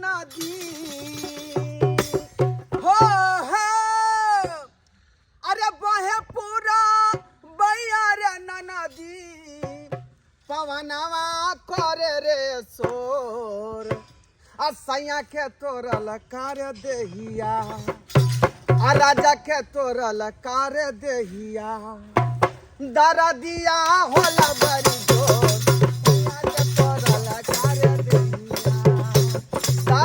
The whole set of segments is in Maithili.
ननदी हो हो अरे बहे पूरा बैया रे ननदी पवनवा करे रे शोर आ सैया के तोरल कर देहिया आ राजा के तोरल कर देहिया दरदिया होला बड़ी जोर सैया के तोरल कर देहिया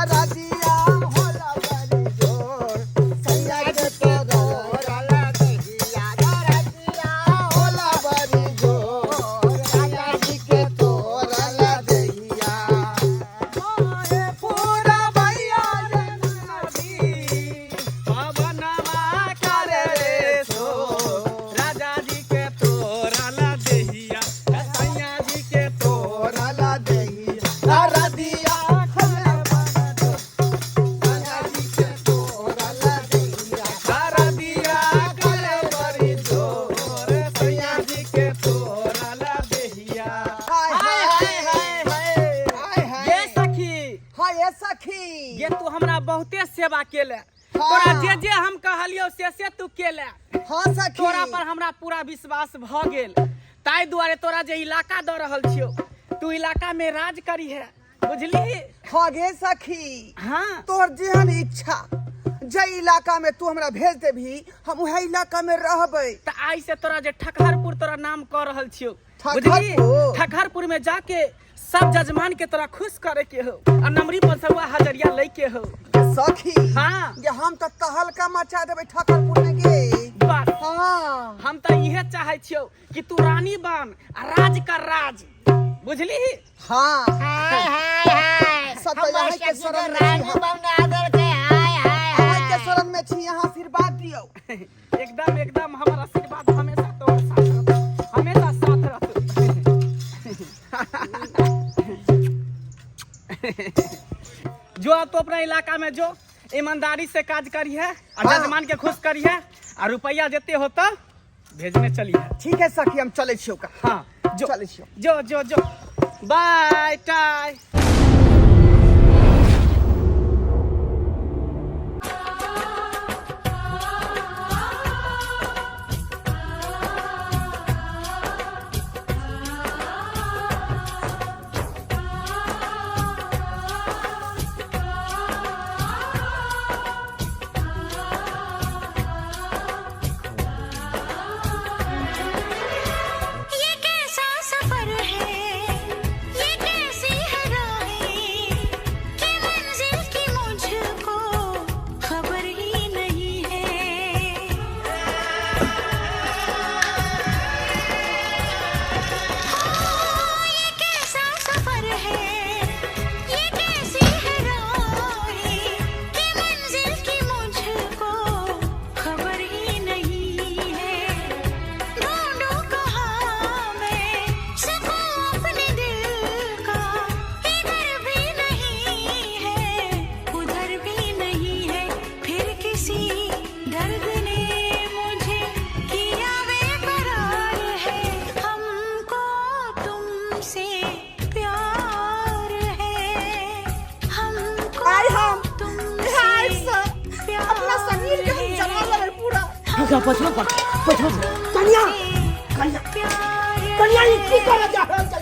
दरदिया होला बड़ी जोर सैया के तोरल देहिया दरदिया होला बड़ी जोर सैया जी के तोरल देहिया मोहे पूरा भैया रे नदी पवनवा करे रे सो राजा जी के तोरल देहिया सैया जी के तोरल देहिया दरदिया होला बड़ी जोर सैया जी के तोरल देहिया दरदिया करे बड़ी जोर सैया जी के तोरल देहिया हाय हाय हाय हाय हाय हाय हाय ये सखी हाय ये सखी ये तू हमरा बहुते सेवा केले हाँ। तोरा जे जे हम कहलियो से से तू केले हाँ सखी तोरा पर हमरा पूरा विश्वास भ गेल ताहि दुआरे तोरा जे इलाका दऽ रहल छियौ तू इलाका में राज करी है बुझली हाँ गे सखी हाँ तोहर जेहन इच्छा जे इलाका में तू हमरा भेज देबही हम उहे इलाका में रहबै तऽ आइ से तोरा जे ठकहरपुर तोरा नाम कऽ रहल छियौ बुझली ठकहरपुर? ठकहरपुर में जाके सब जजमान के तोरा खुश करे के हो आ नमरी पसुआ हजरिया लै के हो सखी हाँ। ये हम तऽ तहलका मचा देबै ठकरपुर में गे बस हाँ हम तऽ इहे चाहै छियौ कि तू रानी बन आ राज कर राज बुझली हाँ हाय हाय हाय सब तऽ हमर अहाँके सखी तो शरण में रानी छी हम। बना देलकै हाय हाय अहाँके हाय शरण में छी अहाँ आशीर्वाद दियौ एकदम एकदम हमर आशीर्वाद हमेशा तोहर साथ रहतौ हमेशा साथ रहतौ जो अब तो अपना इलाका में जो ईमानदारी से काज करी है और हाँ। जजमान के खुश करी है और रुपया जते होता भेजने चली है ठीक है सखी हम चलै छियौ का हाँ जो चलै छियौ जो जो जो बाय टाय ये कैसा सफर है ये कैसी है राहें कि मंजिल की मुझको खबर ही नहीं है ये कैसा सफर है ये कैसी है राहें कि मंजिल की मुझको खबर ही नहीं है ढूंढूं कहाँ मैं सुकून अपने दिल का इधर भी नहीं है उधर भी नहीं है फिर किसी दर्द ने मुझे किया बेकरार है हमको तुमसे प्यार है हमको आइ हम तुमसे आइ सर प्यार अपना शरीर के हम जला लेबै पूरा कन्या कन्या प्यार कन्या ई की करे जा रहल छै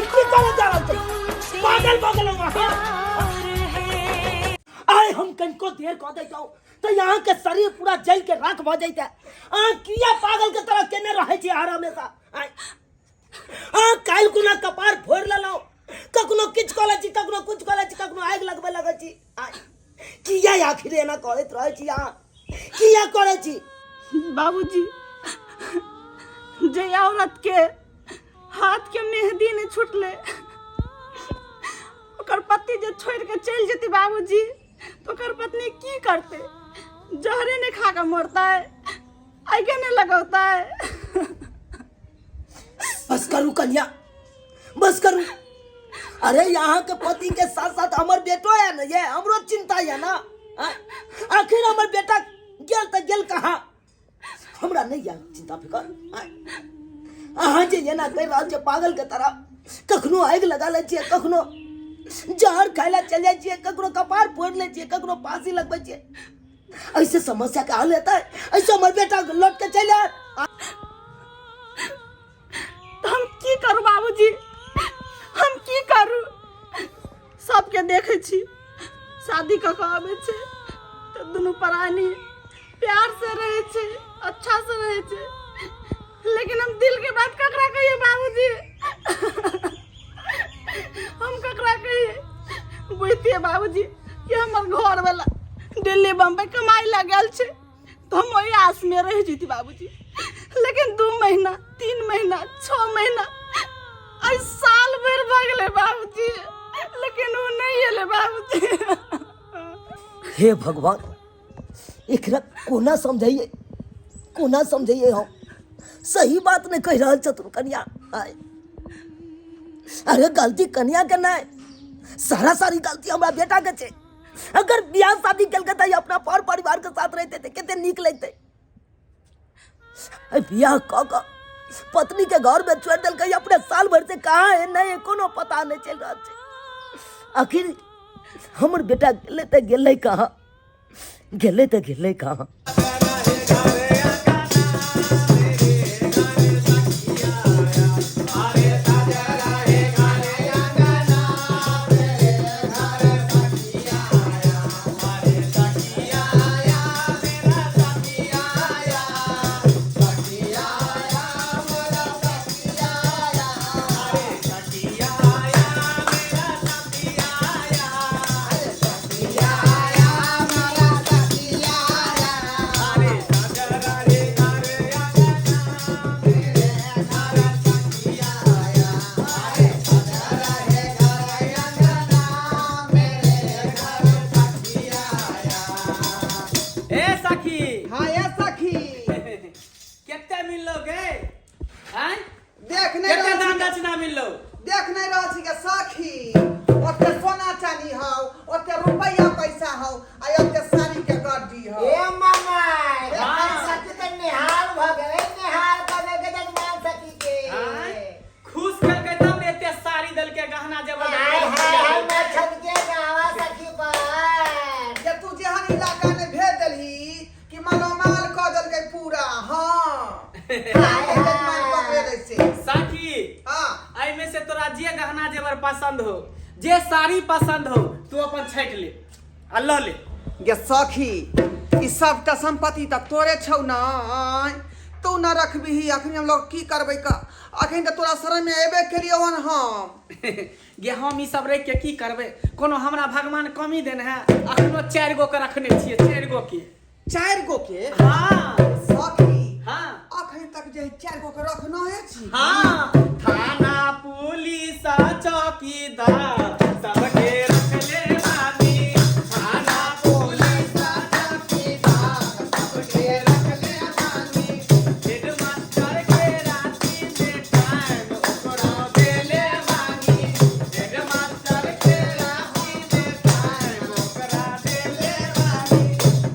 ई की करे जा रहल छै पागल भऽ गेलौ अहाँ है आइ हम कनिको देर कऽ दैतौ तऽ यहाँ के शरीर पूरा जल के राख भऽ जैते अहाँ किया पागल के तरह केने रहै छी हर हमेशा आँय? अहाँ काल्हि कुना कपार फोड़ि लेलहुँ कखनो किछु कऽ लै छी कखनो किछु कऽ लै छी कखनो आगि लगबै लगै छी आँय? किया आखिर एना करैत रहै छी अहाँ किया करै छी बाबूजी जे औरत के हाथ के मेहंदी नहीं छूटले ओकर पति जे छोड़ के चलि जेतै बाबूजी तो ओकर पत्नी की करतै जहरे नहीं खा के मरतै आगे नहीं लगौतै बस करू कन्या बस करू अरे यहाँ के पति के साथ साथ हमर बेटो है ना ये हमरो चिंता है ना आँ? आखिर हमर बेटा गेल तऽ गेल कहाँ हमरा नहीं यऽ चिंता फिकर आँ? अहाँ जे एना कहि रहल छियै पागल के तरह कखनो आगि लगा लै छियै कखनो जहर खाय लए चलि जाइ छियै, ककरो कपार फोड़ि लै छियै, ककरो फांसी लगबै छियै। ऐसे समस्या के हल हेतै? ऐसे हमर बेटा लौट के चलि आयत? तऽ हम की करू बाबूजी, हम की करू? सबके देखै छी शादी कऽ कऽ आबै छै तऽ दुनू प्राणी प्यार से रहै छै, अच्छा से रहै छै, लेकिन हम दिल के बात ककरा कहिए बाबूजी? हम ककरा कहिए? बुझतियै बाबूजी कि हमर घर वाला दिल्ली बम्बई कमाइ लए गेल छै तऽ हम ओहि आस में रहि जैती बाबूजी, लेकिन 2 महीना, 3 महीना, 6 महीना, आइ साल भरि भऽ गेलै बाबूजी, लेकिन ओ नहि एलै बाबूजी। हे भगवान, एकरा कोना समझाइए, कोना समझाइए हम? सही बात नहीं कह रहल छथुन कनिया। आय अरे गलती कनिया के नहीं, सारा सारी गलती हमरा बेटा के छै। अगर बियाह शादी केलकै तऽ अपना पर परिवार के साथ रहते तऽ कते नीक लगतै। बियाह कऽ कऽ पत्नी के घर में छोड़ि देलकै, अपने साल भर से कहाँ है नहीं है कोनो पता नहीं चलि रहल छै। आखिर हमर बेटा गेलै तऽ गेलै कहाँ, गेलै तऽ गेलै कहाँ? ए सखी। हाँ ए सखी। केते मिललो गे? हैं? देख नहीं केते रहल दान छी। दक्षिणा मिललो? देख नहीं रहल छी के सखी, ओते सोना चानी हौ, ओते रुपैया पैसा हौ, आ ओते साड़ी के गड्डी हौ। ए मामा, हाँ। सखी तऽ निहाल भऽ गेलै, निहाल कऽ देलकै जजमान सखी के। आँय? खुश केलकै तब ने एते साड़ी देलकै, गहना जेवर हाय देलकै। हाय हाय, मैं छमके गावा सखी पर। जे तू जेहन इलाका में भेज देलही कि मालामाल कऽ देलकै पूरा। हाँ, जजमान पकड़े दै से। सखी, हाँ। एहिमे से तोरा जे गहना जेवर पसंद हो, जे साड़ी पसंद हो, तू अपन छाँटि ले आ लऽ ले। गे सखी, ई सबटा संपत्ति तऽ तोरे छौ न, तू न रखबिही? अखन हम लोग की करबै का? अखन तऽ तोरा शरण में एबे केलियौ हन हम। गे, हम ई सब रखि के की करबै? कोनो हमरा भगवान कमी देने है? अखनो 4 गो के रखने छियै, 4 गो के। 4 गो के? हाँ। सखी, हाँ। अखन तक जे 4 गो के रखना है छी? हाँ, थाना पुलिस चौकीदार सबके रखले बानी, थाना पुलिस चौकीदार सबके रखले बानी, हेडमास्टर के राति में टाइम ओकरा देले बानी, हेडमास्टर के राति में टाइम ओकरा देले बानी।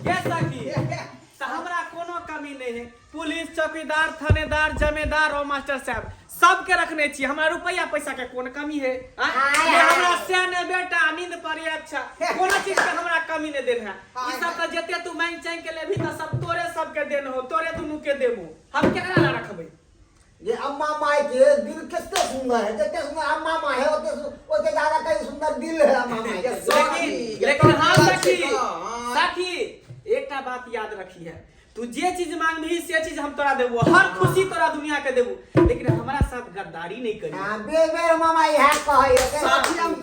ये सखी, तऽ हमरा कोनो कमी नहीं है। पुलिस चौकीदार थानेदार जमेदार और मास्टर साहब सबके रखने छी। हमरा रुपया पैसा के कोन कमी है? आँय? हाय, ने हाय। हमरा से ने बेटा नींद पड़ी अच्छा, कोनो चीज के हमरा कमी नहीं देन है। ई सब तऽ जते तू मांगि चांगि के लेबही तऽ सब तोरे सबके देन हो, तोरे दुनू के देबो, हम केकरा ला रखबै? ये अम्मा माई के दिल कितने सुंदर है, जितने सुंदर अम्मा माई है उतने ज्यादा कहीं सुंदर दिल है अम्मा माई के। लेकिन लेकिन हाँ सखी, सखी एकटा बात याद रखी है, तू जे चीज मांगबही से चीज हम तोरा देबो, हर खुशी तोरा दुनिया के देबो, लेकिन हमरा साथ गद्दारी नहीं करी। हाँ, बेर बेर मामा इएह कहै है। सखी, हम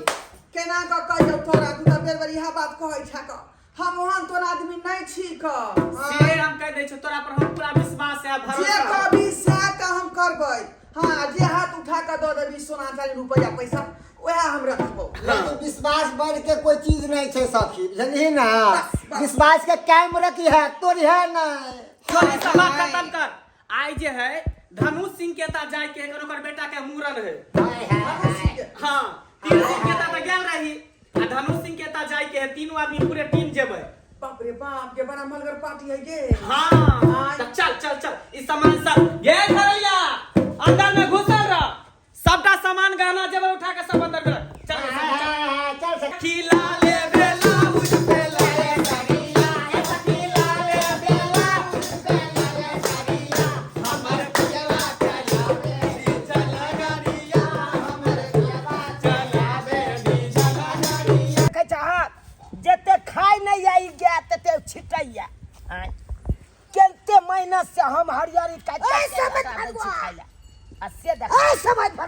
केना कऽ कहियौ तोरा? तू तऽ बेर बेर इएह बात कहै छह कऽ, हम ओहन तोरा आदमी नहीं छी कऽ। से हम कह दै छियौ, तोरा पर हम पूरा विश्वास है, जे भरोसा है। कहबी सएह तऽ हम करबै। हाँ, जे हाथ उठा कऽ दऽ देबी सोना चानी रुपैआ पैसा, वएह हम रखबौ। लेकिन विश्वास बढ़ के कोई चीज नहीं छै सखी, बुझलिही ना? बस, बस। विश्वास के कायम रखी है, तोरी है नहीं। चल, ई सब बात खत्म कर। आइ जे है धनुष सिंह के ता जाय के है, ओकर बेटा के मूड़न है। हाय, हाय, हाय। हाँ, तीन सिंह के ता तऽ गेल रही, आ धनुष सिंह के ता जाय के है, तीनों आदमी पूरे टीम जेबै। बाप रे बाप, के बड़ा मलगर पार्टी है गे। हाँ, तऽ चल चल चल, ई सामान सब ये धरैया अंदर में घुसल रह, सबटा सामान गहना जेबर उठा के सब अंदर में रख। चल, हाय, चल, चल। हाय, हाय।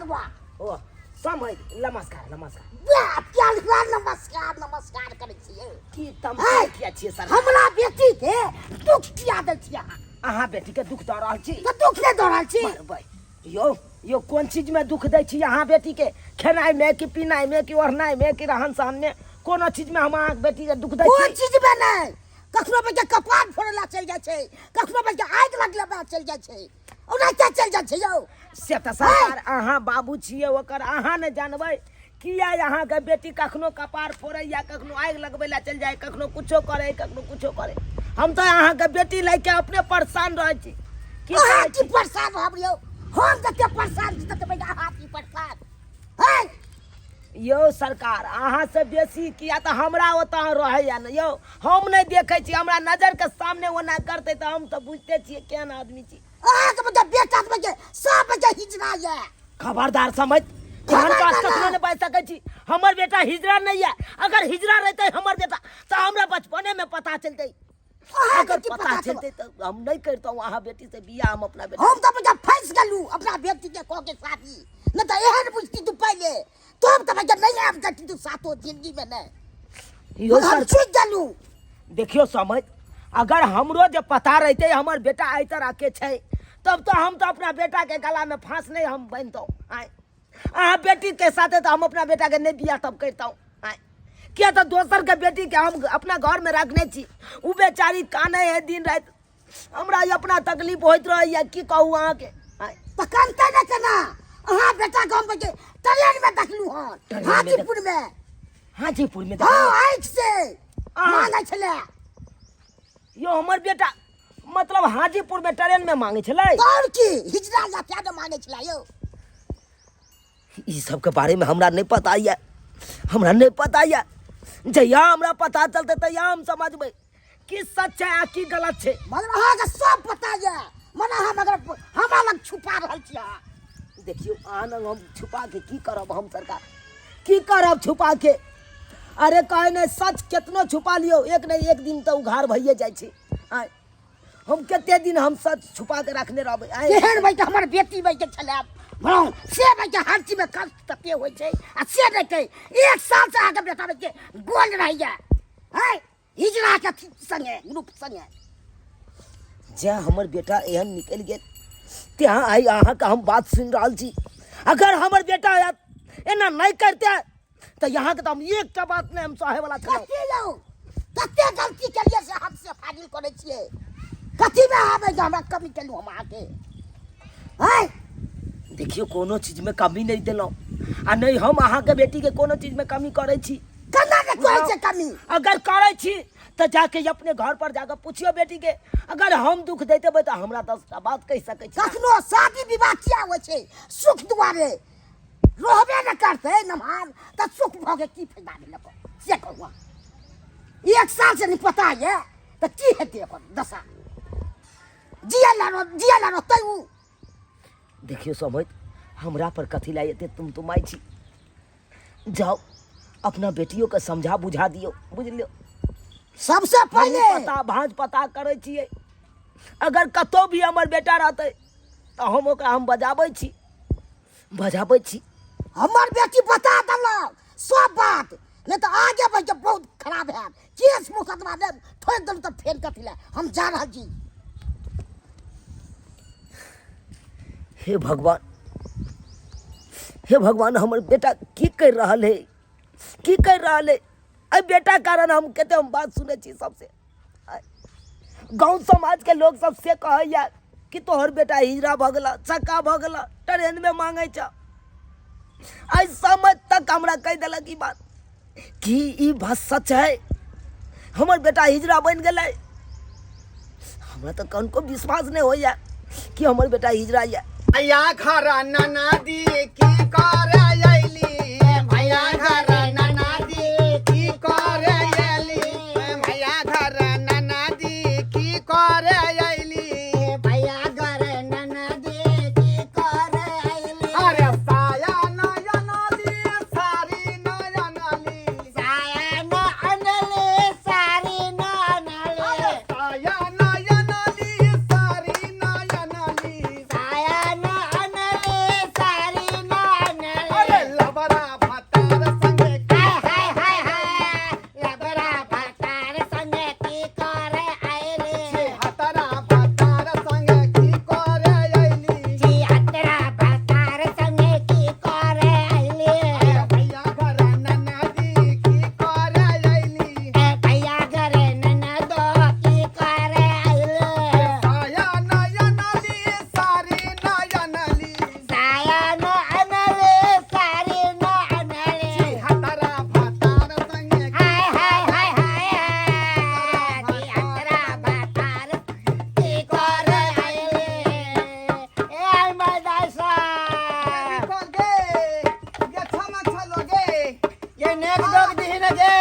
करबा। ओ समय, नमस्कार नमस्कार। बाप क्या नमस्कार नमस्कार करै छियै? की तमसा किया छियै सर? हमरा बेटी के दुख किया दै छियै अहाँ? अहाँ बेटी के दुख दऽ रहल छी? तऽ दुख नहि दऽ रहल छी। बरबै यौ, यौ कोन चीज में दुख दै छी अहाँ बेटी के? खेनाइ में कि पीनाइ में कि ओढ़नाइ में कि रहन सहन में? कोनो चीज में हम अहाँके बेटी के दुख दै कोन छी? चीज में नहि। कखनो बच्चा कपार फोड़े ला चलि जाइ छै, कखनो बच्चा आगि लगला चलि जाइ छै, ओनाहिते चलि जाइ छै यौ। से तऽ सरकार अहाँ बाबू छियै ओकर, अहाँ ने जानबै किया अहाँके बेटी कखनो कपार फोड़ैया, कखनो आगि लगबै लए चलि जाइ, कखनो कुछो करै, कखनो कुछो करै। हम तऽ अहाँके बेटी लए के अपने परेशान रहै छी। की अहाँ करै की छी? परेशान रहब यौ? हम जते परेशान छी तते बड़ा अहाँ की परेशान है? यौ सरकार, अहाँ से बेसी किया तऽ हमरा ओतऽ रहैया ने यौ, हम नहि देखै छी, हमरा नजरके सामने ओना करतै तऽ हम तऽ बुझिते छियै केहन आदमी छी। अहाँके बच्चा बेटा के बच्चा सब बच्चा हिजरा ये। खबरदार समझ, एहन बात कखनो नहि बाजि सकै छी। हमर बेटा हिजरा नहि यऽ। अगर हिजरा रहितै हमर बेटा तऽ हमरा बचपने में पता चलतै। अहाँके अगर की पता पता चलतै तऽ हम नहि करितहुँ अहाँ बेटी से बियाह। हम अपना बेटा हम तऽ बच्चा फँसि गेलहुँ अपना बेटी के कऽ के शादी, नहि तऽ एहन बुझती तू पहिले तो हम तऽ बच्चा नहि आबि जाती तू सातो जिंदगी में नहि। यौ हम सर, चुकि गेलहुँ। देखियौ समझ, अगर हमरो जे पता रहितै हमर बेटा एहि तरहके छै तब तऽ हम तऽ अपना बेटाके गलामे फाँस नहि हम बान्हितहुँ। आँय, अहाँ बेटीके साथे तऽ हम अपना बेटाके नहि बियाह तब करितहुँ। आँय, किया तऽ दोसरके बेटीके हम अपना घरमे रखने छी, ओ बेचारी कानै है दिन राति, हमरा ई अपना तकलीफ होइत रहैए, की कहू अहाँके। आँय, तऽ कनतै ने केना? अहाँ बेटाके हम बच्चे ट्रेनमे देखलहुँ हन, ट्रेनमे हाजीपुरमे। हाजीपुरमे? हँ, आँखि से अहाँ- मांगै छलै। यौ हमर बेटा मतलब हाजीपुरमे ट्रेनमे मांगै छलै? आओर की, हिजरा या क्या ने मांगै छलै यौ। ई सबके बारेमे हमरा नहि पता यऽ, हमरा नहि पता यऽ। जहिया हमरा पता चलतै तहिया हम समझबै की सच छै आ की गलत छै। मगर अहाँके सब पता यऽ, मने अहाँ मगर हमरा लग छुपा रहल छी अहाँ। देखियौ, अहाँ लग हम छुपा के की करब? हम सरकार की करब छुपा के? अरे कहे नहि, सच केतनो छुपा लियौ एक ने एक दिन तऽ उघार भइए जाइ छै। आँय, हम कते दिन हम सच छुपा के रखने रहबै? आँय, केहन भाई हमर बेटी भाई के छलै भ्रम से भाई के हर चीज में कष्ट तते होइ छै आ से नहि कहै एक साल से अहाँके बेटा भाई के गोल रहैया है हिजड़ा के अथी संगे ग्रुप संगे। जे हमर बेटा एहन निकलि गेल तेँ आइ अहाँके हम बात सुनि रहल छी। अगर हमर बेटा एना नहि करते तऽ यहाँके तऽ हम एकटा बात नहि हम सहेवला छलहुँ। कथी यौ, कते गलती केलियै से हम से फाजिल करै छियै? कथीमे आबै जे हमरा कमी केलहुँ हम अहाँके? आँय, देखियौ, कोनो चीजमे कमी नहि देलहुँ आ नहि हम अहाँके बेटीके कोनो चीजमे कमी करै छी। केना ने कहै छै कमी? अगर करै छी तऽ जाके अपने घर पर जाके पुछियौ बेटीके। अगर हम दुख दैत देबै तऽ हमरा 10टा बात कहि सकै छी। कखनो शादी विवाह किया होइ छै? सुख दुआरे। रहबे ने करतै नमहार तऽ सुख भऽ के की फायदा भेल ओकर? से कहू अहाँ। एक साल से नहि पता यऽ तऽ की हेतै ओकर दशा? जिया ला जिया ला रहतै उ? देखियौ समझ, हमरा पर कथी लए एते तुम तुमाइ छी? जाओ अपना बेटियों के समझा बुझा दियौ, बुझलियौ? सबसे पहिले पता भाँज पता करै छियै। अगर कतौ भी हमर बेटा रहतै तऽ हम ओकरा हम बजाबै छी, बजाबै छी। हमर बेटी बता देलक सब बात, नहि तऽ आगे बढ़ि के बहुत खराब हैत। केस मुकदमा देब, ठोकि देलहुँ तऽ फेर कथी लए? हम जा रहल छी। हे भगवान, हे भगवान, हमर बेटा की कर रहल है, की कर रहल है? एहि बेटा कारण हम कते हम बात सुनै छी सबसे। गाँव समाज के लोग सब से कहैया कि तोहर बेटा हिजड़ा भऽ गेला, चक्का भऽ गेला, ट्रेन में मांगै छ। आइ समझ तक हमरा कहि देलक ई बात। की ई बात सच है? हमर बेटा हिजड़ा बनि गेलै? हमरा तऽ कनको विश्वास नहि होइया कि हमर बेटा हिजड़ा यऽ। भैया घर ननदी की करे अयली? भैया घर ननदी की करे अयली? भैया घर ननदी की करे अयली? भैया घर ननदी की करे अयली? अरे साया नया नली सारी नया नली, साया न अनले सारी न अनले, साया नया नली सारी नया नली, साया न अनले सारी न नेक जोक दिही न गे।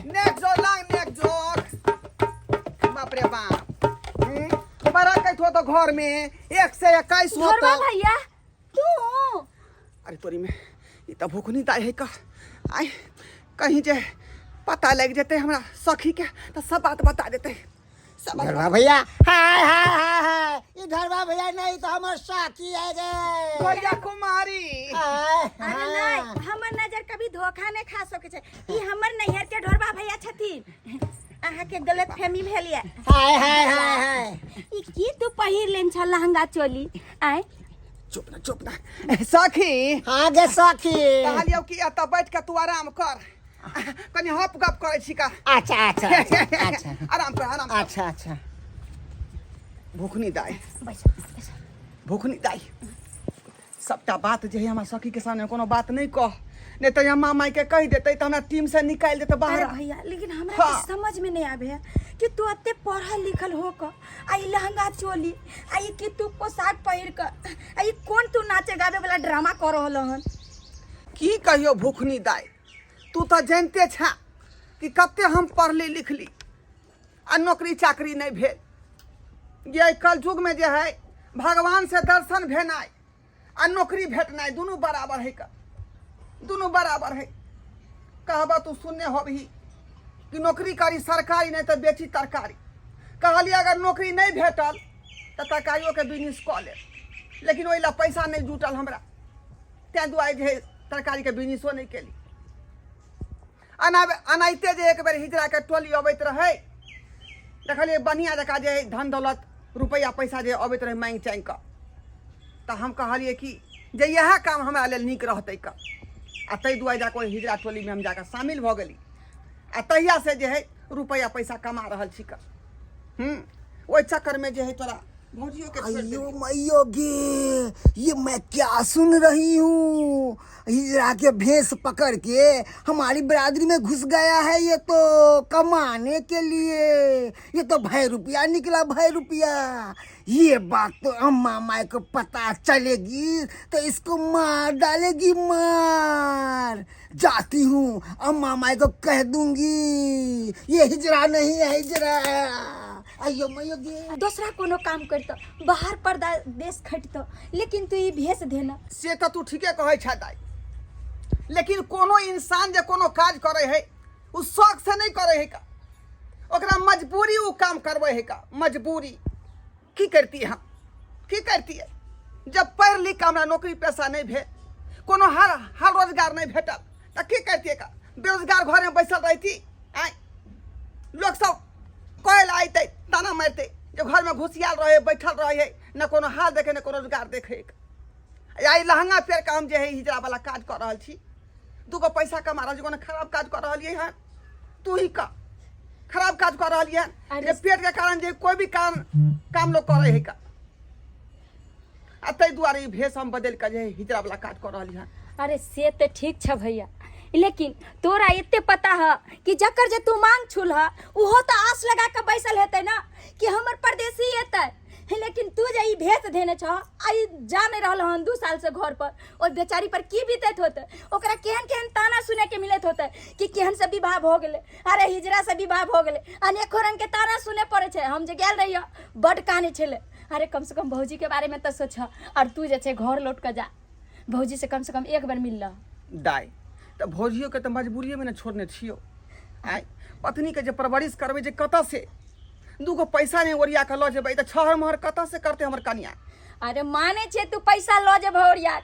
नेक जोक लांग नेक जोक। बाप रे बाप, बड़ा कैठो तो घर में 1 से 21 ढोरबा होतो। भैया, तू? अरे तोरी में, ई तऽ भूखनी दाइ है का। आइ कहीं जे पता लागि जेतै हमरा सखी के तऽ सब बात बता देतै, सब बात। ढोरबा भैया, हाय हाय हाय हाय, ई ढोरबा भैया नहीं तो हमर साथी आ गए। भैया कुमारी। हाय। अरे नहीं, हमर नजर कभी धोखा नहीं खा सके छै। ई हमर नैहर के ढोरबा भैया छथिन। अहाँ के गलत फहमी भेल ये। हाय हाय हाय हाय। ई की तू पहिर लेन छ लहंगा चोली आय? चुप ना, चुप ना सखी। हाँ गे सखी। कहलियौ कि एतऽ बैठ के तू आराम कर, कनि हप गप करै छी का। अच्छा अच्छा अच्छा अच्छा। आराम कर, आराम कर। अच्छा अच्छा। भूखनी दाइ। बैस बैस। भूखनी दाइ, सबटा बात जे है हमरा सखी के सामने कोनो बात नहीं कह, नहीं तऽ अम्मा माई के कहि देतै तऽ हमरा टीम से निकालि देतै बाहर। अरे भैया, लेकिन हमरा के समझ में नहीं आवे है कि तू अते पढ़ल लिखल हो क आ ई लहंगा चोली आ ई की तू पोशाक पहिर क आ ई कोन तू नाचे गावे वाला ड्रामा कर रहल हन? की कहियो भूखनी दाइ, तू तऽ जानिते छा कि कते हम पढ़ली लिखली आ नौकरी चाकरी नहीं भेल। ये कलयुग में जे है भगवान से दर्शन भेनाइ आ नौकरी भेटनाइ दुनू बराबर है का, दुनू बराबर है। कहबा तू सुनने होबही कि नौकरी करी सरकारी, नहीं तऽ बेची तरकारी। कहलियै अगर नौकरी नहीं भेटल तऽ तरकारियोके बिजनेस कऽ लेब, लेकिन ओहि लए पैसा नहीं जुटल हमरा, ताहि दुआरे जे है तरकारीके बिजनेसो नहीं केली। अनाहिते जे एक बेर हिजराके टोली अबैत रहै, देखलियै बढ़िआँ जकाँ जे धन दौलत रुपैआ पैसा जे अबैत रहै माँगि चाँगि कऽ, तऽ हम कहलियै कि जे इएह काम हमरा लेल नीक रहतै कऽ, आ ताहि दुआरे जाकऽ ओहि हिजरा टोलीमे हम जाकऽ शामिल भऽ गेली आ तहियासँ जे है रुपैआ पैसा कमा रहल छी कऽ। ओहि चक्करमे जे है तोरा भौजियो के छोड़ि अयो देलियै। मैयो गे, ये मैं क्या सुन रही हूँ? हिजरा के भेष पकड़ के हमारी बिरादरी में घुस गया है ये तो कमाने के लिए। ये तो भय रुपया निकला, भय रुपया। ये बात तो अम्मा माई को पता चलेगी तो इसको मार डालेगी, मार। जाती हूँ, अम्मा माई को कह दूंगी ये हिजरा नहीं है हिजरा। अयो मैयो गे। दोसरा कोनो काम करतो, बाहर पर्दा देश खटतो, लेकिन तू ई भेष देना। से तऽ तू ठीके कहै छह दाइ, लेकिन कोनो इंसान जे कोनो काज करै है ओ शौक से नहीं करै है का, ओकरा मजबूरी ओ काम करबै है का, मजबूरी। की करती हम, की करती? जब पढ़ि लिख कऽ हमरा नौकरी पैसा नहीं भेल, कोनो हर हर रोजगार नहीं भेटल, तऽ की करतियै का? बेरोजगार घरमे बैसल रहती आँय, लोक सब कहै लए अयतै, ताना मारितै जे घरमे घुसियाल रहै, बैठल रहै है, न कोनो हाल देखै, न कोनो रोजगार देखै। आइ लहंगा पेर कऽ हम जे है हिजरा वाला काज कऽ रहल छी, दूगो पैसा कमा रहल छी, कोनो खराब काज कऽ रहलियै हन? तू ही कह, खराब काज कऽ रहलियै हन? अरे जे पेट के कारण जे कोई भी काम काम लोग करै है का, आ ताहि दुआरे ई भेष हम बदलि कऽ जे है हिजरा वाला काज कऽ रहलियै हन। अरे से तऽ ठीक छ भैया, लेकिन तोरा एते पता है कि जकर जे तू मांग छुल है उहो तऽ आस लगा के बैसल हेतै ना कि हमर परदेसी एतै, लेकिन तू जे ई भेष धेने छह आ ई जा नहीं रहल हन 2 साल से घर पर, ओहि बेचारी पर की बीतैत होतै? ओकरा केहन केहन ताना सुने के मिलैत होतै कि केहन से विवाह भऽ गेलै, अरे हिजरा से विवाह भऽ गेलै। अनेको रंग के ताना सुने पड़ै छै। हम जे गेल रहियै, बड्ड कानै छलै। अरे कम से कम भौजी के बारे में तऽ सोच, और तू जे छै घर लौट कऽ जा, भौजी से कम से कम एक बेर मिल लह। दाइ, तऽ भौजियोके तऽ मजबूरिएमे ने छोड़ने छियौ। आँय, पत्नीके जे परवरिश करबै जे कतऽ से दूगो पैसा नहि ओरिया कऽ लऽ जेबै तऽ छहर महर कतऽ से करतै हमर कनिया? अरे माने छियै तू पैसा लऽ जेबह ओरिया,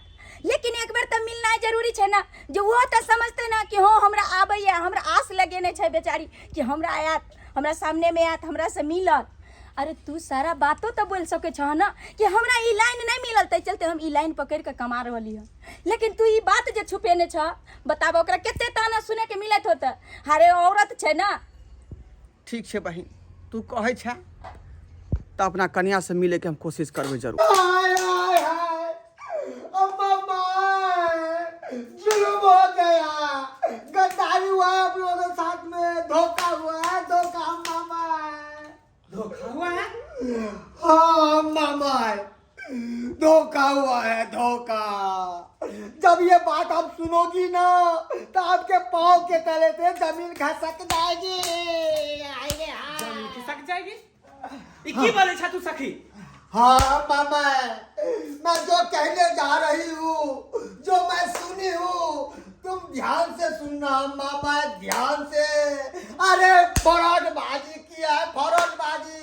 लेकिन एक बेर तऽ मिलनाइ जरूरी छै ने, जे ओहो तऽ समझतै ने कि हँ हमरा आबैए, हमरा आस लगेने छै बेचारी कि हमरा आयत, हमरा सामनेमे आयत, हमरासँ मिलत। अरे तू सारा बातो तऽ बोलि सकै छह ने कि हमरा ई लाइन नहि मिलल, ताहि चलते हम ई लाइन पकड़ि कऽ कमा रहली हँ। लेकिन तू ई बात जे छुपेने छह, बताबऽ ओकरा कते ताना सुनैके मिलैत होतै? अरे औरत छै ने। ठीक छै बहिन, तू कहै छे तऽ अपना कनियासँ मिलैके हम कोशिश करबै जरूर। हाय हाय हाय, अम्मा माय, जुल्म हो गया, गद्दारी हुआ है, आप लोगों के साथ में धोखा हुआ है, धोखा अम्मा माय। धोखा हुआ है? हाँ अम्मा माय, धोखा हुआ है, धोखा। जब ये बात आप सुनोगे होगी ना तो आपके पाँव के तले से जमीन खसक जाएगी। आएंगे हाँ। जमीन खिसक जाएगी? ई की बोले छा तू सखी? हाँ मामा, मैं जो कहने जा रही हूँ, जो मैं सुनी हूँ, तुम ध्यान से सुनना मामा, ध्यान से। अरे फ्रॉडबाजी किया है, फ्रॉडबाजी,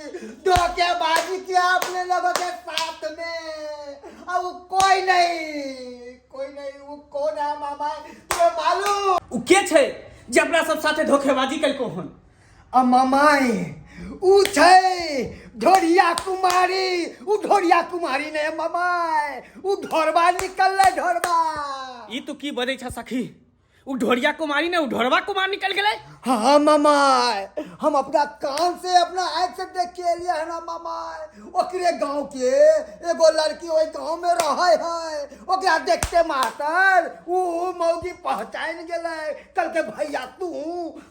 धोखेबाजी किया अपने लोगों के साथ में। अब वो कोई नहीं, कोई नहीं, वो कौन है मामा तुम्हें मालूम? उ के छै जे अपना सब साथे धोखेबाजी केलको हन? आ मामाई, उ छै ढोरिया कुमारी। उ ढोरिया कुमारी नहीं मामाई, उ ढोरबा निकललै, ढोरबा। ई तू की बजै छ सखी? उ ढोरिया कुमारी ने उ ढोरबा कुमार निकल गेलै? हाँ मामा, हम अपना कान से अपना आँख से देख के एलियै है ना मामा। ओकरे गांव के एगो लड़की ओहि गांव में रहे है, ओकरा देखते मातर उ मौगी पहचान गेलै, कहलकै भैया तू।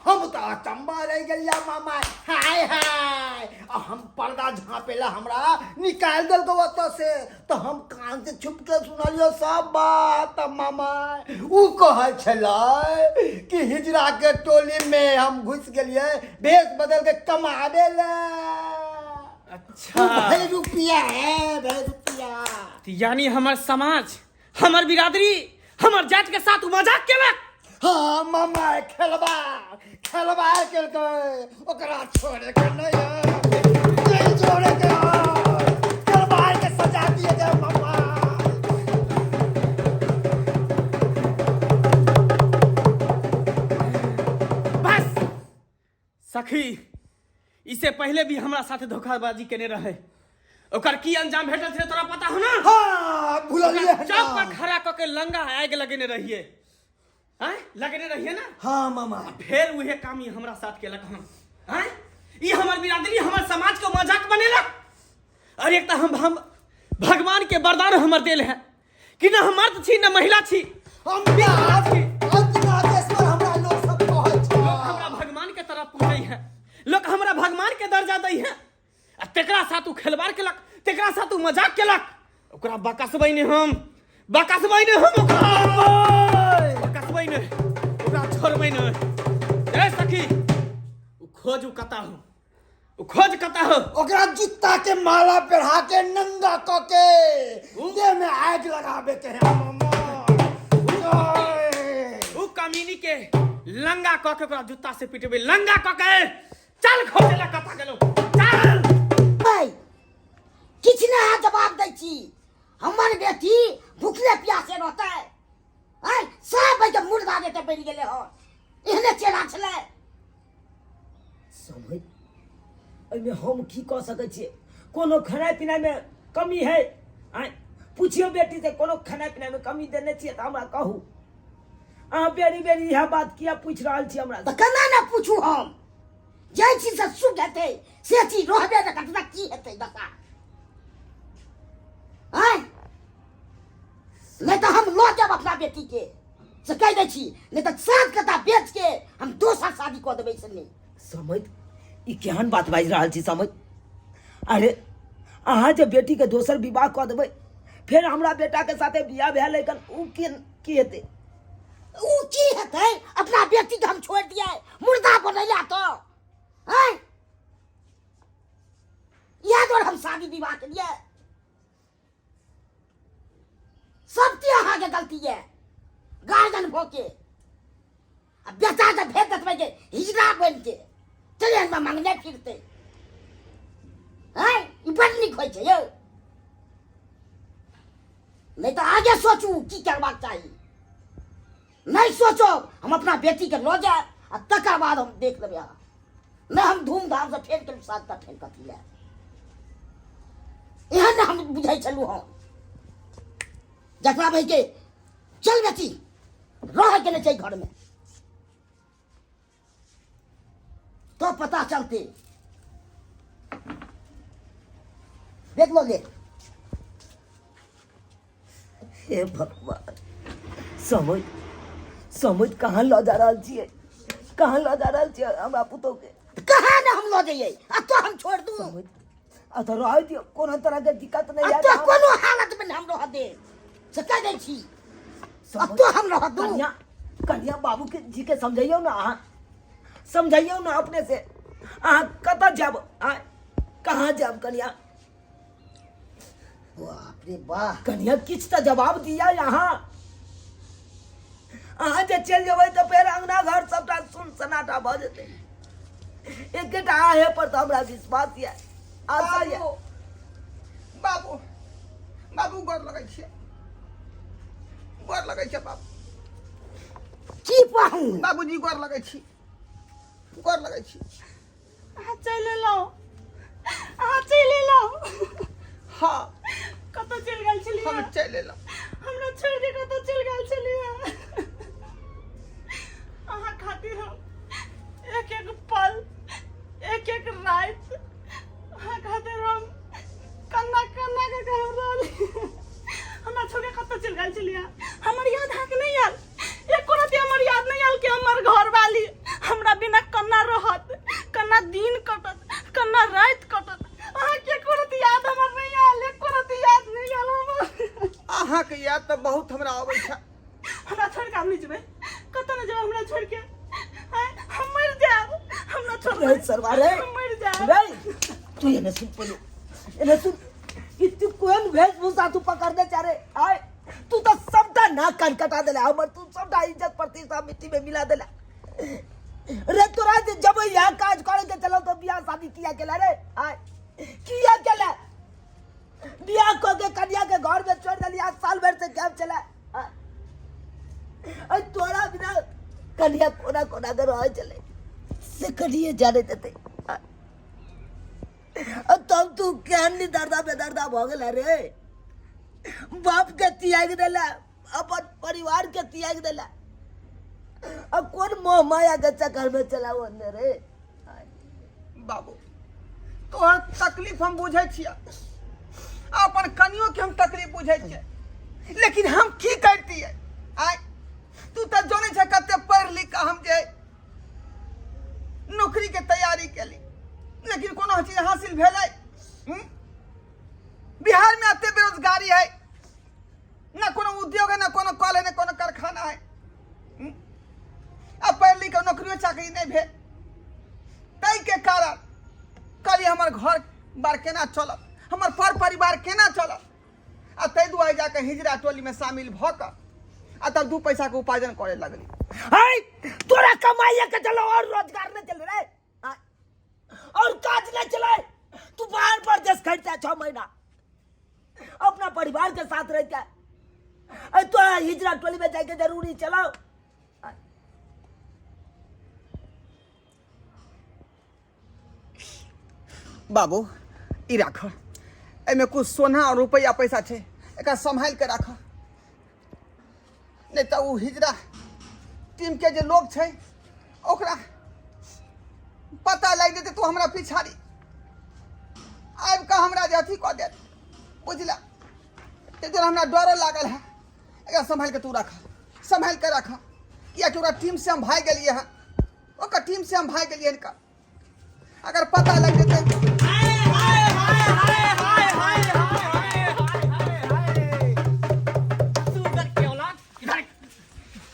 हम तऽ अचंबा रहि गेलियै मामा, हाय हाय। आ हम पर्दा झाँपेला हमरा निकालि देलकै ओतऽ से, तऽ हम कान से छुप के सुनलियै सब बात मामा। उ कहै छलै कि हिजड़ा के टोली में हम घुस गेलियै भेष बदल के कमाबे ले। अच्छा भाई रुपया है, भाई रुपया। यानी हमर समाज, हमर बिरादरी, हमर जात के साथ उ मजाक केलक। हाँ मामा, खेलबा खेलबा केलकै, ओकरा छोड़े के नहीं है, नहीं छोड़े के है, खेलबा के सजा दिए जाए मामा। बस सखी, इससे पहले भी हमरा साथे धोखाबाजी केने रहे, ओकर की अंजाम भेटल छलै तोरा पता हो ना? हाँ भुललियै ओकरा चौक पर खड़ा क के लंगा आगि लगेने रहिए, आँय लगेने रहिए ना? हाँ मामा। फेर उहे काम ई हमरा साथ केलक हन। आँय ई हमर बिरादरी, हमर समाज के मजाक बनेलक। अरे एक तऽ हम भगवान के वरदान हमर देल है कि न हम मर्द छी न महिला छी, हम हमरा लोग सब कहै छै। लोग हमरा भगवान के तरफ पूजै है, लोग हमरा भगवान के दर्जा दै है, आ तेकरा साथ उ खेलवाड़ केलक, तेकरा साथ उ मजाक केलक। ओकरा बकसबै ने हम, बकसबै ने हम, ओकरा बकसबै ने, ओकरा छोड़बै ने। ए सखी, उ खोज उ कता हो, उ खोज कता हो। ओकरा जूता के माला पहिरा के नंगा क के देह में आग लगाबे के है मामा। उ कमीनी के लंगा क के ओकरा जूता से पिटबै, लंगा क के। चल खोजे ला कता गेलो, चल। किछु नहि अहाँ जवाब दै छी। हमर बेटी भुखले प्यासे रहतै? आँय, सब के मुर्दा बेटा बनि गेलै हन, एहने चेहरा छलै। समझ एहिमे हम की कऽ सकै छियै? कोनो खेनाइ पिनाइमे कमी है? आँय पुछियौ बेटी से, कोनो खेनाइ पिनाइमे कमी देने छियै तऽ हमरा कहू। अहाँ बेरी बेरी इएह बात किया पूछि रहल छी हमरा? तऽ केना ने पूछू हम? जाहि चीजसँ सुख हेतै से चीज रहबे ने करतै तऽ की हेतै दशा? आँय नहि तऽ हम लऽ जायब अपना बेटीके, से कहि दै छी, नहि तऽ सात कता बेच के हम दोसर शादी कऽ देबै से नहि। समझ ई केहन बात बाजि रहल छी समझ? अरे अहाँ जे बेटीके दोसर विवाह कऽ देबै, फेर हमरा बेटाके साथे बियाह भेल है, उ के की हेतै? उ की हेतै? अपना बेटीके हम छोड़ि दियै मुर्दा बनैला तऽ? आँय इएह दुआरे हम शादी विवाह केलियै? सबके अहाँके गलती यऽ गार्जियन भऽ के आ बेटा के भेज देतबै के हिजड़ा बनि के ट्रेनमे मंगने फिरतै। आँय ई बड़ नीक होइ छै यौ। नहि तऽ आगे सोचू की करबाक चाही। नहि सोचो, हम अपना बेटीके लऽ जायब आ तकर बाद हम देख लेबै। अहाँ नहि, हम धूमधामसँ फेर केलहुँ सात टा फेर कथी लए एहन नहि हम बुझै छलहुँ हँ जकरा भाइके। चल बेटी, रहके नहि छै घरमे तो पता चलते। देख लो ले। हे भगवान, समझ समझ कहाँ लऽ जा रहल छियै? कहाँ लऽ जा रहल छियै हमरा पुतोह के? कहाँ ने हम लऽ जइयै? आ तो हम छोड़ दू? समझ आ तऽ रहै दियौ, कोनो तरहके दिक्कत नहि आ हैत। तो कोनो हालत में हम रह दे से कह दै छी। आ तो हम रह दू। कन्या, कन्या बाबू के जी के समझैयौ ना अहाँ, समझैयौ ना अपने से। अहाँ कतऽ जायब? आँय, कहाँ जायब कन्या? बाप रे वाह। कन्या किछु तऽ जवाब दिया अहाँ। अहाँ जे चलि जेबै तऽ फेर अंगना घर सबटा सुन सन्नाटा भऽ जेतै। एकेटा आहे पर तऽ हमरा विश्वास यऽ, आशा यऽ। बाबू, बाबू, गोर लगै छियै, गोर लगै छै बाबू। की कहू? बाबूजी, गोर लगै छी, गोर लगै छी। अहाँ चलि एलहुँ, अहाँ चलि एलहुँ। हाँ। कतऽ चलि गेल छलियै? हम चलि एलहुँ। हमरा छोड़ि के कतऽ चलि गेल छलियै? अहाँ खातिर हम एक एक पल, एक एक राति, अहाँ खातिर हम कन्ना कन्ना के कह रहल। हमरा छोड़ के कतऽ चलि गेल छलियै? हमर याद अहाँके नहि आयल? एको रति हमर याद नहीं आयल कि हमर घर वाली हमरा बिना कन्ना रहत, कन्ना दिन कटत, कन्ना राति कटत? अहाँके एको रति याद हमर नहीं आयल, एको रति याद नहीं आयल हमर। अहाँके याद तऽ बहुत हमरा अबै छै। हमरा छोड़ के हम नहीं जेबै, कतऽ नहीं जेबै हमरा छोड़ के। आँय, हम मरि जायब, हमरा छोड़ रे सरवा रे। हम मरि जायब। रे तू एने सुन, पहिले एने सुन। ई तू कोन वेशभूषा तू पकड़ने जा रे? आय, तू तो सबटा नाक कान कटा देला हमर, तू सबटा इज्जत प्रतिष्ठा मिट्टी में मिला देला रे। तोरा जे जब यहाँ काज करे के चलो तो बियाह शादी किया केला रे? आय, किया केला? बियाह कऽ के कन्या के घर में छोड़ देली, आज साल भर से कैब चला। आय, अरे तोरा बिना कन्या कोना कोना के रह चले से कनिए जाने देते। आय, तब तू केहन नी दर्दा बेदर्दा भऽ गेल रे? बाप के त्याग देला, अपन परिवार के त्याग देला, अब कोन मोह माया के चक्कर में चला ओने रे? बाबू, तोहर तकलीफ हम बुझै छियै, अपन कनियो के हम तकलीफ बुझै छियै, लेकिन हम की करतियै? आय, तू तऽ जानै छै कते पढ़ि लिख कऽ हम जे नौकरी के तैयारी केली, लेकिन कोनो चीज हासिल भेलै? हम्म? बिहार में एते बेरोजगारी है, ना कोनो उद्योग है, ना कोनो कल है, ना कोनो कारखाना है। हम्म? आ पढ़ि लिख कऽ नौकरियो चाकरी नहीं भेल, ताहि के कारण कहलियै हमर घर बार केना चलत, हमर पर परिवार केना चलत, आ ताहि दुआरे जाके हिजरा टोली में शामिल भऽ कऽ आ तब 2 पैसा के उपार्जन करे लगली। है तोरा कमाइए के चलो और रोजगार नहीं चल रहे और काज नहीं चले। तू बाहर परदेश खरीदता 6 महीना अपना परिवार के साथ रहता है, अरे तोरा हिजरा टोली में जाके जरूरी चलाओ। बाबू, ई राख, एहिमे कुछ सोना और रुपया पैसा छै, एकरा सम्हाल के राख, नहीं तऽ ओ हिजरा टीम के जे लोग छै ओकरा पता लागि जेतै, तू हमरा पिछाड़ी आबि कऽ हमरा जे अथी कऽ देत, बुझला? ताहि दुआरे हमरा डरो लागल है। एकरा सम्हाल के तू राख, सम्हाल के राख, कियाकि ओकरा टीम से हम भागि गेलियै हँ, ओकर टीम से हम भागि गेलियै हन। अगर पता लग जेतै।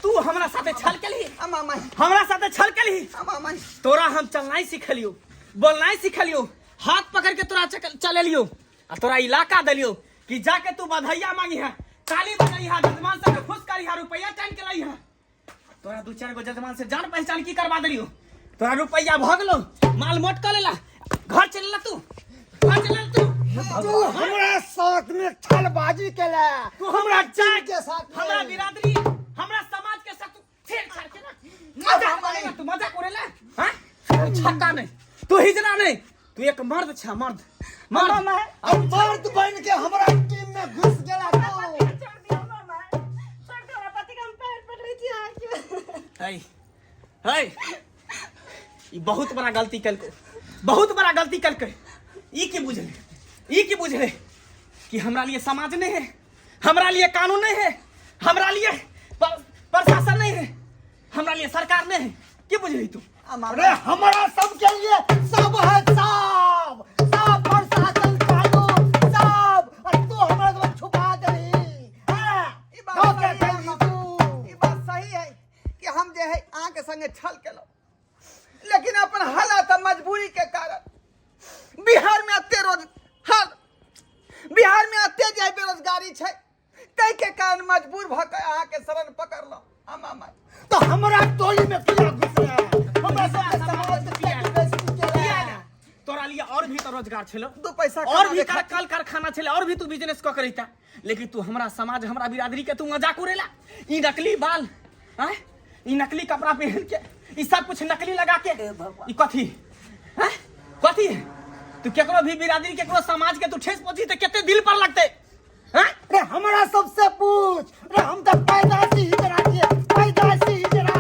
तू हमरा साथे छल केलही। अम्मा माई। हमरा साथे छल केलही। अम्मा माई। तोरा हम चलनाइ सिखलियो, बोलनाइ सिखलियो, हाथ पकड़ के तोरा चलेलियो आ तोरा इलाका देलियो कि जाके तू बधैया मांगी है, ताली बजाई है, जजमान सबके खुश करी है, रुपया टाइन के लाई है। तोरा 2-4 गो जजमान से जान पहचान की करवा देलियो, तोरा रुपया भऽ गेलो, माल मोट कऽ लेला, घर चल लेला तू, घर चल लेला तू। तू हमरा साथ में छलबाजी केला। तू हमरा जात के साथ में। हमरा बिरादरी, हमरा समाज के साथ तू छेड़छाड़ केला, मजाक करेला तू, मजाक उड़ेला। हाँ, तू छक्का नहीं, तू हिजड़ा नहीं, तू एक मर्द छा, मर्द, मर्द। मामा। अब मर्द बन के हमरा टीम में घुस गेला तू। छोड़ दियौ मामा, छोड़ दियौ हमरा पति के, हम पैर पकड़ै छी अहाँके। है है, ई बहुत बड़ा गलती कलको, बहुत बड़ा गलती कलकै। ई की बुझले, ई की बुझले कि हमरा लिए समाज नहीं है, हमरा लिए कानून नहीं है, हमरा लिए प्रशासन नहीं है, हमरा लिए सरकार नहीं है? की बुझली तू? अरे हमारा सबके लिए सब है, सब, सब प्रशासन, कानून सब, और तू हमरा के छुपा देली। हाँ, ई बात धोखे सही है। देली तू। कि हम जे है अहाँके संगे छल केलहुँ लेकिन अपन हालात आ मजबूरी के कारण बिहार में एते रोज हाल बिहार में एते जे है बेरोजगारी छै ताहि के कारण मजबूर भऽ के अहाँके शरण पकड़लहुँ अम्मा माय तो हमरा टोली में किया घुसला हमरा सबके समाज के किया बेइज्जती केला तोरा लिए और भी तो रोजगार छलो दू पैसा और भी कमाबे खातिर। कल कारखाना छले और भी तू बिजनेस कऽ के रहिता लेकिन तू हमरा समाज हमरा बिरादरी के तू मजाक उड़ेला ई नकली बाल आँय ई नकली कपड़ा पहन के ई सब कुछ नकली लगा के ई कथी आँय कथी तू केकरो भी बिरादरी केकरो समाज के तू ठेस पहुंची त कते दिल पर लगते आँय रे हमरा सबसे पूछ रे हम तो पैदाइशी हिजरा छियै पैदाइशी हिजरा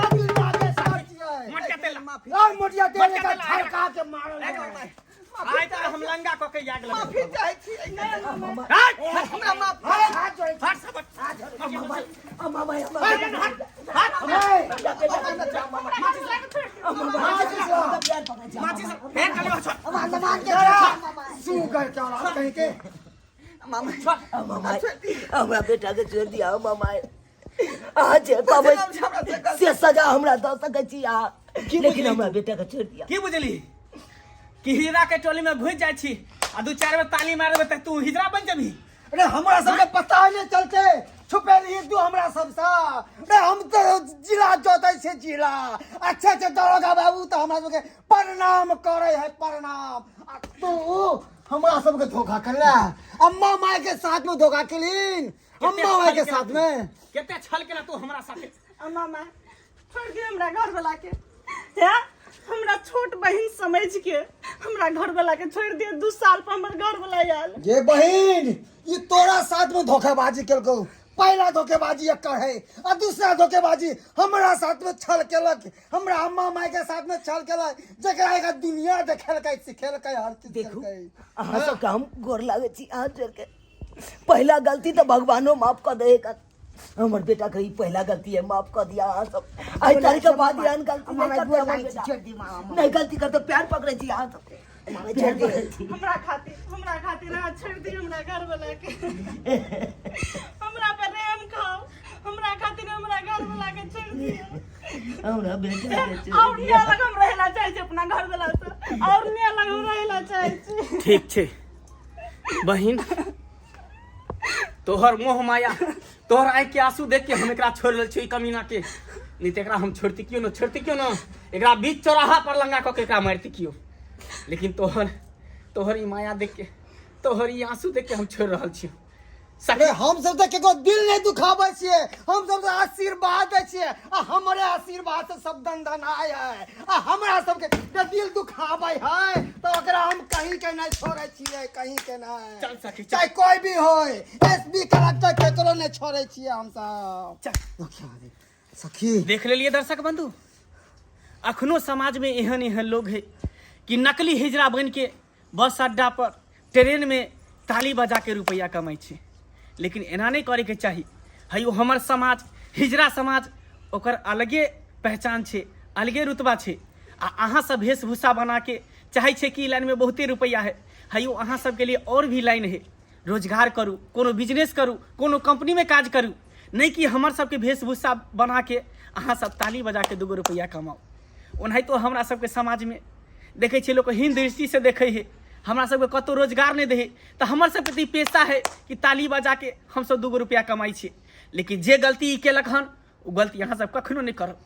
अभी लागे सर छियै मटका तेल माफी और मोटिया तेल मटका का तेल आएगा। झड़का के मारल है। आइ तऽ हम लंगा कऽ के आग लगेबै माफी चाहै छी हट हमरा माफ हाथ हाथ जोड़ै छी। हट सब अम्मा माय अम्मा माची सब फेर कलवा छोड़ अम्मा मान के सुगर के औलाद कहीं के मामा अम्मा माय हमरा बेटा के छोड़ दिया अम्मा माय अहाँ जे कहबै से सजा हमरा दऽ सकै छी अहाँ लेकिन हमरा बेटा के छोड़ दिया की बुझली कि हिजरा के टोली में घुस जाइ छी आ दू चारि बेर ताली मारबे तऽ तू हिजरा बन जबही अरे हमरा सबके पता नहीं चलते छुपे रही तू हमरा सबसे अरे हम तो जिला जोते छे जिला अच्छा अच्छा दरोगा बाबू तो हमरा सबके प्रणाम करे है प्रणाम आ तू हमरा सबके धोखा करला अम्मा माय के साथ में धोखा केलिन अम्मा माय के साथ में कते छल केला तू हमरा साथे अम्मा माय छोड़ दियौ हमरा घरवला के हे हमरा छोट बहिन समझ के हमरा घरवला के छोड़ दियौ 2 साल पर हमर घरवला आयल ये बहिन ये तोरा साथ में धोखेबाजी केलकौ पहला धोखेबाजी एकर है आ दूसरा धोखेबाजी हमरा साथ में छल केलक हमरा अम्मा माय के साथ में छल केलक जकरा एक दुनिया देखेलकै सिखेलकै हर चीज देखू केलकै अहाँ सबके हम गोर लागै छी अहाँ जोड़ के पहिला गलती तऽ भगवानो माफ कऽ दे हमर बेटा के ई पहिला गलती है माफ कर दिया अहाँ सब आइ तारीख के बाद एहन गलती नहीं करते हमर बेटा नहीं गलती करते प्यार पकड़े छी अहाँ सब प्यार पकड़े छी हमरा खातिर अहाँ छोड़ दी हमरा घर वाला के हमरा पर रहम खाओ हमरा खातिर हमरा घर वाला के छोड़ दियो हमरा बेटा के छोड़ और नहीं अलग हम रहेला चाहे छी अपना घर वाला से और नहीं अलग हम रहेला चाहे छी ठीक छै बहिन तोहर मोह माया तोहर आँखि के आंसू देख के हम एकरा छोड़ रहल छी कमीना के नहीं तऽ एकरा हम छोड़ती क्यों न छोड़ती क्यों न एकरा बीच चौराहा पर लंगा कऽ के एकरा मारती क्यों लेकिन तोहर तोहर ई माया देख के तोहर ई आंसू देख के हम छोड़ रहल छी अरे हम सब तऽ केकरो दिल नहि दुखाबै छियै हम सब तऽ आशीर्वाद दै छियै आ हमरे आशीर्वाद से सब दनदनाय है आ हमरा सबके जे दिल दुखाबै है तऽ ओकरा हम कहीं के नहि छोड़ै छियै कहीं के नहि चल सखी, चल। चाहे कोई भी होय एस पी कलेक्टर केकरो नहि छोड़ै छियै हम सब चल। सखी देख लेलिए दर्शक बंधु अखनो समाज में एहन एहन लोग है कि नकली हिजड़ा बन के बस अड्डा पर ट्रेन में ताली बजा के रुपया कमाइ छै लेकिन एना नहि करैके चाही है ओ हमर समाज हिजड़ा समाज ओकर अलगे पहचान छै अलगे रुतबा छै आ अहाँ सब वेशभूषा बना के चाहै छै कि ई लाइनमे बहुते रुपैआ है है ओ अहाँ सबके लिए और भी लाइन है रोजगार करू कोनो बिजनेस करू कोनो कंपनीमे काज करू नहि कि हमर सबके वेशभूषा बना के अहाँ सब ताली बजा के दूगो रुपैआ कमाउ ओनाहितो हमरा सबके समाजमे देखै छियै लोक हीन दृष्टिसँ देखै है हमरा सबके कतहु रोजगार नहि दै है तऽ हमर सबके तऽ ई पेशा है कि ताली बजाके हमसब दूगो रुपैआ कमाइ छियै लेकिन जे गलती ई केलक हन ओ गलती अहाँ सब कखनो नहि करब।